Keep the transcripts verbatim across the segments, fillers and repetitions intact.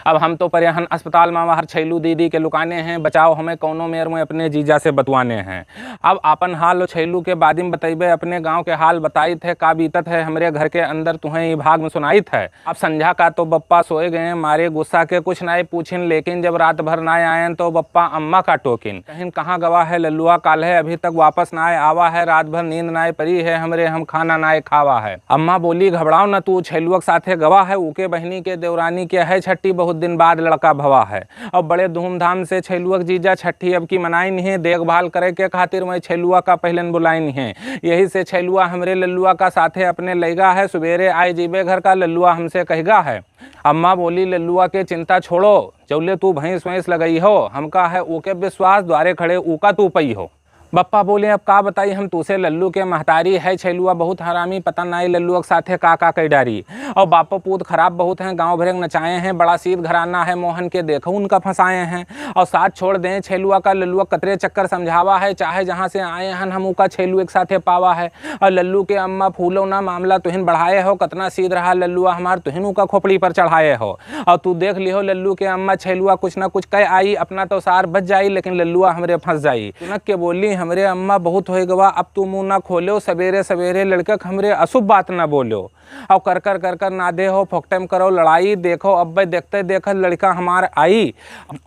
अब हम तो परे हन अस्पताल मा, बाहर छैलू दीदी के लुकाने हैं, बचाओ हमें कौनो मेर में अपने जीजा से बतवाने हैं। अब आपन हाल ओ छैलू के बादिम बतइबे, अपने गाँव के हाल बताइत है, का बीतत है हमरे घर के अंदर तुहें ई भाग में सुनाइत है। अब संझा का तो बप्पा सोए गए, मारे गुस्सा के कुछ नाई पूछिन, लेकिन जब रात भर नाई आयन तो बप्पा अम्मा का टोकिन, कहिन कहाँ गवा है लल्लुआ, काल्हे अभी तक वापस नाई आवा है, रात भर नींद नाई परी है हमरे, हम खाना नाई खावा है। अम्मा बोली, घबराओ न तू, छैलुआ के साथे गवा है, ऊके बहिनी के देवरानी के है छट्टी, बहुत दिन बाद लड़का भवा है। अब बड़े धूमधाम से छैलुआ के जीजा छट्ठी अब की मनाइन है, देखभाल करे के खातिर वहीं छैलुआ का पहिलन बुलाइन है। यही से छैलुआ हमरे लल्लुआ का साथे अपने लइगा है, सुबेरे आए जीबे घर का, लल्लुआ हमसे कहिगा है। अम्मा बोली, लल्लुआ के चिंता छोड़ो, जौले तू भैंस वैंस लगई हो, हमका है ऊके विश्वास, द्वारे खड़े ऊका तू पई हो। बप्पा बोले, अब का बताई हम तूसे, लल्लू के महतारी है छैलुआ बहुत हरामी, पता नाई लल्लुआ के साथे का का कई डारी। और बापो पूत खराब बहुत हैं, गाँव भरे के नचाए हैं, बड़ा सीध घराना है मोहन के, देखो उनका फंसाए हैं। और साथ छोड़ दें छैलुआ का, लल्लुआ कतरे चक्कर समझावा है, चाहे जहाँ से आए हन हम उका छैलुए के साथे पावा है। और लल्लू के अम्मा फूलो ना, मामला तुहिन बढ़ाए हो, कतना सीध रहा लल्लुआ हमार, तुहिन उका खोपड़ी पर चढ़ाए हो। और तू देख लिहो लल्लू के अम्मा, छैलुआ कुछ ना कुछ कह आई, अपना तो सार बच जाई, लेकिन लल्लुआ हमरे फंस जाई। सुनक के बोली, हमरे अम्मा बहुत होए गवा, अब तू मुँह ना खोलो, सवेरे सवेरे लड़के के हमरे अशुभ बात ना बोलो। और कर कर कर कर ना दे हो, फोकटे में करो लड़ाई, देखो अब्बे देखते देखत लड़का हमार आई।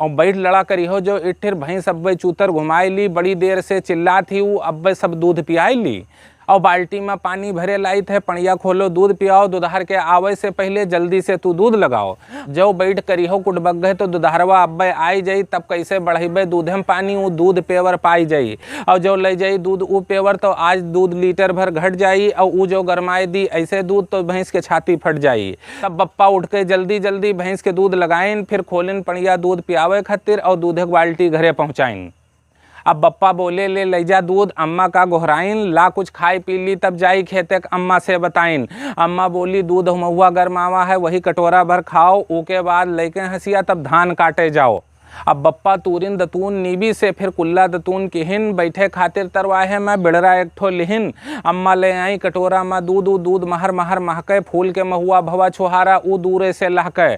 और बैठ लड़ा करी हो जो इठिर भैंस अब्बे चूतर घुमाई ली, बड़ी देर से चिल्लात ही ऊ, अब्बे सब दूध पियाई ली। और बाल्टी में पानी भरे लाइत है, पणिया खोलो, दूध पियाओ, दुधार के आवे से पहिले जल्दी से तू दूध लगाओ। जो बैठ करी हो कुटबग्गे तो दुधारवा अब्बे आई जाई, तब कैसे बढ़इबे दूधे में पानी, ऊ दूध पेवर पाई जाई। और जो ले जाई दूध ऊ पेवर तो आज दूध लीटर भर घट जाई, और ऊ जो गरमाए दी ऐसे दूध तो भैंस के छाती फट जाई। तब बप्पा उठ के जल्दी जल्दी भैंस के दूध लगाइन, फिर खोलिन पणिया दूध पियावे खातिर और दूधे के बाल्टी घरे पहुँचाइन। अब बप्पा बोले, ले लइजा दूध, अम्मा का गोहराइन, ला कुछ खाई पी ली, तब जाई खेते क अम्मा से बताइन। अम्मा बोली, दूध महुआ गरमावा है, वही कटोरा भर खाओ, ऊके बाद लइके हंसिया तब धान काटे जाओ। अब बप्पा तूरिन दतून नीबी से, फिर कुल्ला दतून किहिन, बैठे खातिर तरवाहे में बिड़रा एक ठो लिहिन। अम्मा ले आई कटोरा में दूध, ऊ दूध महर महर महके, फूल के महुआ भवा छुहारा, ऊ दूरे से लहके।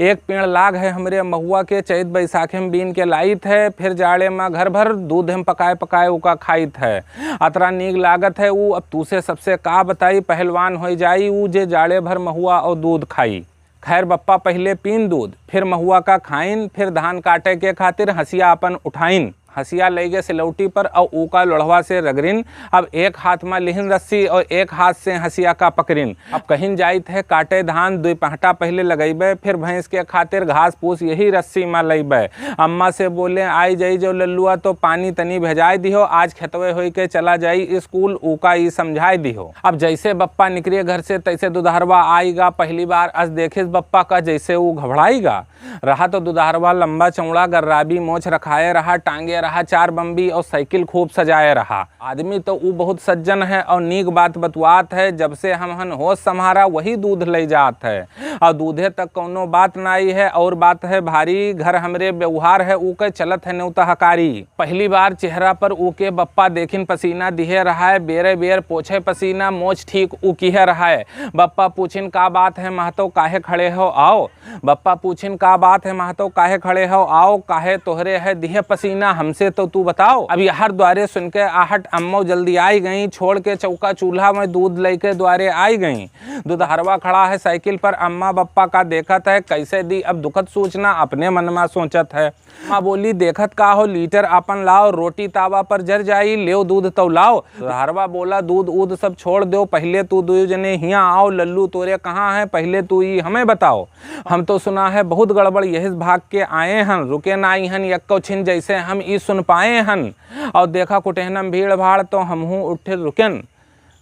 एक पेड़ लाग है हमरे महुआ के, चैत बैसाखे में बीन के लाइत है, फिर जाड़े में घर भर दूध हम पकाए पकाए उका खाइत है। अतरा नीक लागत है ऊ, अब तूसे सबसे का बताई, पहलवान होई जाई ऊ जे जाड़े भर महुआ और दूध खाई। खैर बप्पा पहिले पीन दूध, फिर महुआ का खाइन, फिर धान काटे के खातिर हंसिया अपन उठाइन। हंसिया लइगे सिलौटी पर और ऊका लोढ़वा से रगड़िन। अब एक हाथ में लिहिन रस्सी और एक हाथ से हंसिया का पकड़िन। अब कहिन जाइत है काटे धान, दुई पहटा पहिले लगइबे, फिर भैंस के खातिर घास फूस यही रस्सी में लइबे। अम्मा से बोले, आई जाई जो लल्लुआ तो पानी तनी भेजाए दिहो, आज खेतवे होई के चला जाई स्कूल, ऊका ई समझाए दिहो। अब जैसे बप्पा निकरे घर से तैसे दुधारवा आईगा। पहली बार अस देखिस बप्पा का जैसे ऊ घबराईगा। रहा तो दुधारवा लंबा चौड़ा गर्राबी मोछ रखाए रहा, टांगे रहा चार बम्बी और साइकिल खूब सजाए रहा। आदमी तो ऊ बहुत सज्जन है और नीक बात बतुआत है, जब से हम हन होश संभारा वही दूध ले जात है और दूधे तक कौनो बात नाई है। और बात है भारी, घर हमरे व्यवहार है, ऊ के चलत है नेउता हकारी। पहली बार चेहरा पर ऊ के बप्पा देखिन पसीना दिहे रहा है, बेरे बेर पोछे पसीना, मोछ ठीक ऊ किहे रहा है। बप्पा पूछिन, का बात है महतो, काहे खड़े हो, आओ। बप्पा पूछिन, का बात है महतो, काहे खड़े हो, आओ, काहे तोहरे है दिहे पसीना, हमसे तो तू बताओ। अब यहर द्वारे सुन के आहट अम्मो जल्दी आई गई, छोड़ के चौका चूल्हा में दूध लेके द्वारे आई गई। दुधारवा खड़ा है साइकिल पर, अम्मा बप्पा का देखत है, कैसे दी अब दुखद सूचना, अपने मन में सोचत है। अम्मा बोली, देखत का हो, लीटर आपन लाओ, रोटी तावा पर जर जाई, लेव दूध तौ लाओ। दुधारवा बोला, दूध ऊध सब छोड़ दो, पहले तू दुयो जने हियाँ आओ, लल्लू तोरे कहाँ है, पहले तू ई हमें बताओ। हम तो सुना है बहुत गड़बड़, यही से भाग के आए हन, रुके नाई हन यक्को छिन, जैसे हम ई सुन पाए हन। और देखा कुटेहनम भीड़ भाड़, तो हमहूँ उठे रुकेन।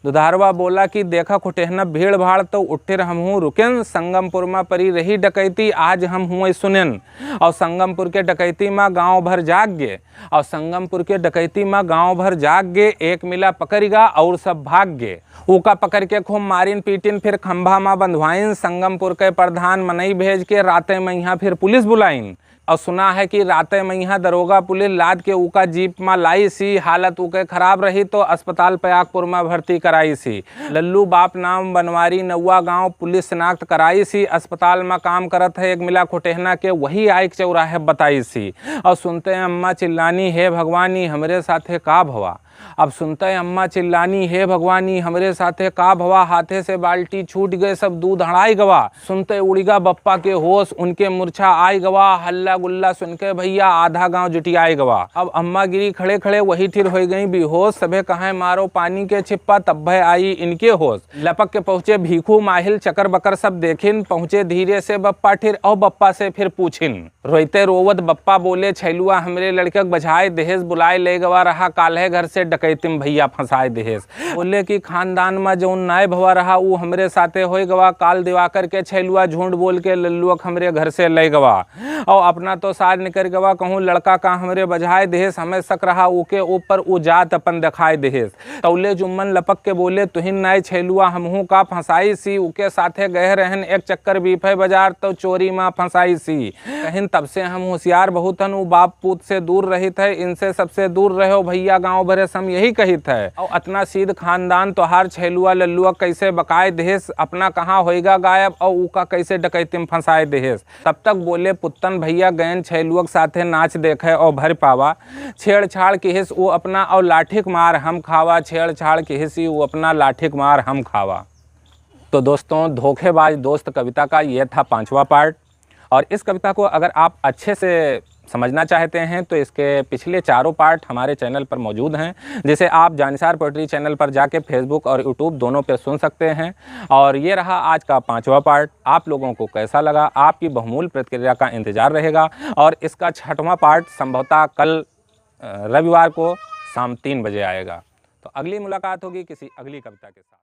दुधारवा बोला कि देखा कुटेहनम भीड़ भाड़, तो उठे हमहूँ रुकेन। संगमपुर में परी रही डकैती, आज हम हुए सुनेन। और संगमपुर के डकैती में गाँव भर जाग गे। और संगमपुर के डकैती में गाँव भर जाग गे, एक मिला पकड़ गा और सब भाग गे। ओका पकड़ के खूब मारिन पीटिन, फिर खंभा में बंधवाइन। संगमपुर के प्रधान मनई भेज के राते में यहाँ फिर पुलिस बुलाइन। और सुना है कि राते मइहाँ दरोगा पुलिस लाद के उका जीप मा लाइसी, हालत उके खराब रही तो अस्पताल पयागपुर मा भर्ती कराइसी। लल्लू बाप नाम बनवारी नौवा गाँव पुलिस शिनाख्त कराइसी, अस्पताल मा काम करत है एक मिला खुटेहना के, वही आइक चौराहे बताइसी। और सुनते अम्मा चिल्लानी, "हे भगवानी, हमरे साथे का भवा?" अब सुनते अम्मा चिल्लानी, "हे भगवानी, हमरे साथे का भवा? हाथे से बाल्टी छूट गए, सब दूध हड़ाई गवा।" सुनते उड़िगा बप्पा के होश, उनके मूर्छा आई गवा, हल्ला गुल्ला सुनके भइया आधा गाँव जुटियाई गवा। अब अम्मा गिरी खड़े खड़े वही ठिर होइ गई बेहोश, सभे कहे मारो पानी के छिप्पा, तब्बे आई इनके होश। लपक के पहुँचे भीखू माहिल, चकर बकर सब देखिन, पहुँचे धीरे से बप्पा ठिर और बप्पा से फिर पूछिन। रोइते रोवत बप्पा बोले, "छैलुआ हमरे लड़के के बझाए देहेस, बुलाए ले गवा रहा काल्हे घर से, डकैतिम भइया फंसाए देहेस।" बोले कि खानदान मा जौन नाय भवा रहा, ऊ हमरे साथे होए गवा। काल दिवाकर के छैलुआ झूठ बोल के लल्लुआ के हमरे घर से ले गवा। और अपना तो सार निकर गवा, कहूँ लड़का का हमरे बझाए देहेस, हमें शक रहा ऊके ऊपर, ऊ जात अपन दिखाए देहेस। तौले जुम्मन लपक के बोले, "तुहिन नाय छैलुआ, हमहू का फंसाइसी, ऊके साथे गए रहन एक चक्कर बीफे बाजार, तो चोरी मा फंसाइसी।" कहिन, "तब से हम होशियार बहुत हन, ऊ बाप पूत से दूर रहित है, इनसे सबसे दूर रहो भइया, गाँव भरे से हम यही कहित है। और अतना सीध खानदान तोहार छैलुआ लल्लुआ कैसे बकाए देहेस, अपना कहाँ होइगा गायब और ऊका कैसे डकैती में फंसाए देहेस?" तब तक बोले पुत्तन भइया गयन छैलुआ के साथे नाच देखे और भर पावा। छेड़छाड़ किहिस ऊ अपना और लाठी के मार हम खावा, छेड़छाड़ किहिस ऊ अपना लाठी के मार हम खावा। तो दोस्तों, धोखेबाज दोस्त कविता का ये था पांचवा पार्ट। और इस कविता को अगर आप अच्छे से समझना चाहते हैं तो इसके पिछले चारों पार्ट हमारे चैनल पर मौजूद हैं, जिसे आप जानिसार पोएट्री चैनल पर जाके Facebook और YouTube दोनों पे सुन सकते हैं। और ये रहा आज का पांचवा पार्ट। आप लोगों को कैसा लगा, आपकी बहुमूल्य प्रतिक्रिया का इंतज़ार रहेगा। और इसका छठवां पार्ट संभवतः कल, अ, रविवार को शाम तीन बजे आएगा। तो अगली मुलाकात होगी किसी अगली कविता के साथ।